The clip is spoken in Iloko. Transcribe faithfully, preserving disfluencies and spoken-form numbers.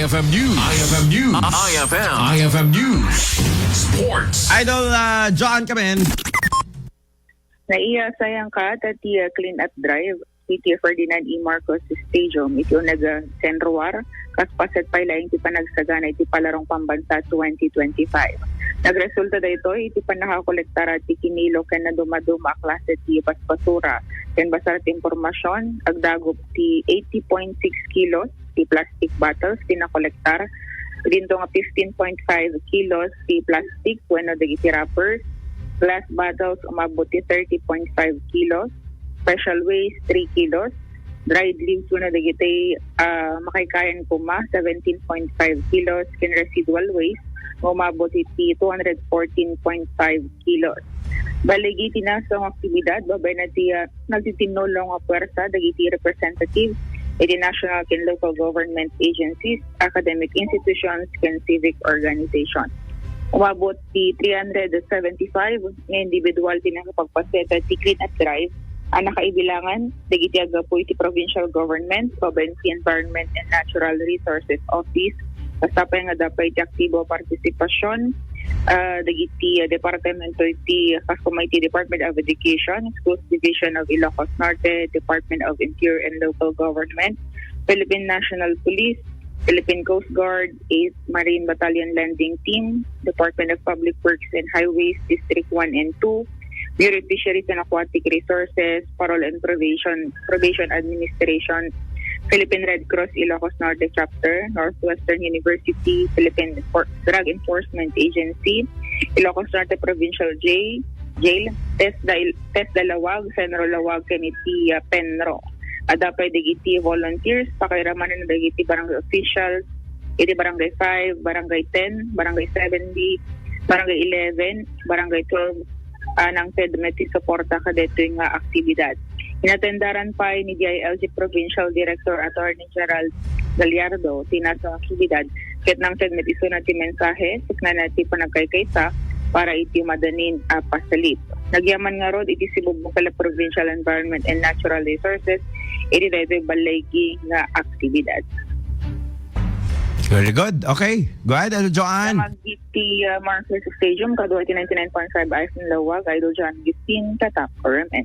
F M News. I F M News. I F M. I F M News. Sports. Idol, ah, Joan Camen. Naiya sayang ka, ta ti, ah, clean-up drive iti Ferdinand E. Marcos Stadium iti uneg a January, kas paset pay laeng ti panagsagana iti Palarong Pambansa twenty twenty-five. Nagresulta daytoy iti pannakakolektar ti kinilo ken nadumaduma a klase ti basbasura. Ken basar ti impormasion, agdagup ti eighty point six kilos ti plastic bottles ti nakolektar. Idinto nga fifteen point five kilos ti plastic wenno dagiti wrappers. Glass bottles, umabot ti thirty point five kilos. Special waste, three kilos. Dried leaves wenno dagiti, ah, makaykayan koma, seventeen point five kilos. Ken residual waste, umabot iti two hundred fourteen point five kilos. Baligi ti nasao nga aktibidad, babaen na ti, ah, nagtitinnulong nga puwersa dagiti representative iti national ken local government agencies, academic institutions, ken civic organization. Umabot ti three hundred seventy-five nga individual ti nakapagpasada ti clean-up drive a nakaibilangan dagiti aggapu iti provincial government, province environment and natural resources office, basta pay nga adda pay ti aktibo a partisipasion, ah, dagiti, ah, departamento iti, ah, kas koma iti Department of Education, Schools Division of Ilocos Norte, Department of Interior and Local Government, Philippine National Police, Philippine Coast Guard, eighth Marine Battalion Landing Team, Department of Public Works and Highways, District one and two, Bureau of Fisheries and Aquatic Resources, Parole and Probation, Probation Administration, Philippine Red Cross Ilocos Norte Chapter, Northwestern University, Philippine Enfor-, Drug Enforcement Agency, Ilocos Norte Provincial J-, Jail, TESDA Il-, TESDA Laoag, CENRO Laoag, ken iti, ah, PENRO. Adda pay dagiti volunteers, pakairamanen dagiti barangay officials, iti barangay five, barangay ten, barangay seven B, barangay eleven, barangay twelve, ah, nangted met ti suporta kadaytoy nga aktibidad. Inatendaran pay ni D I L G Provincial Director Attorney Gerald Gallardo ti nasao nga aktibidad, ket nangted met isuna ti mensahe, suknana ti panagkaykaysa para iti madanin a pasalip. Nagyaman ngarud iti Cebu Bungkal Provincial Environment and Natural Resources iti daytoy ballaygi nga aktibidad. Very good. Okay. Go ahead, Idol Joanne. Damag iti, uh, Marcos Stadium, kadua iti ninety-nine point five F M Laoag, Idol John Gistin, Tatak, R M N.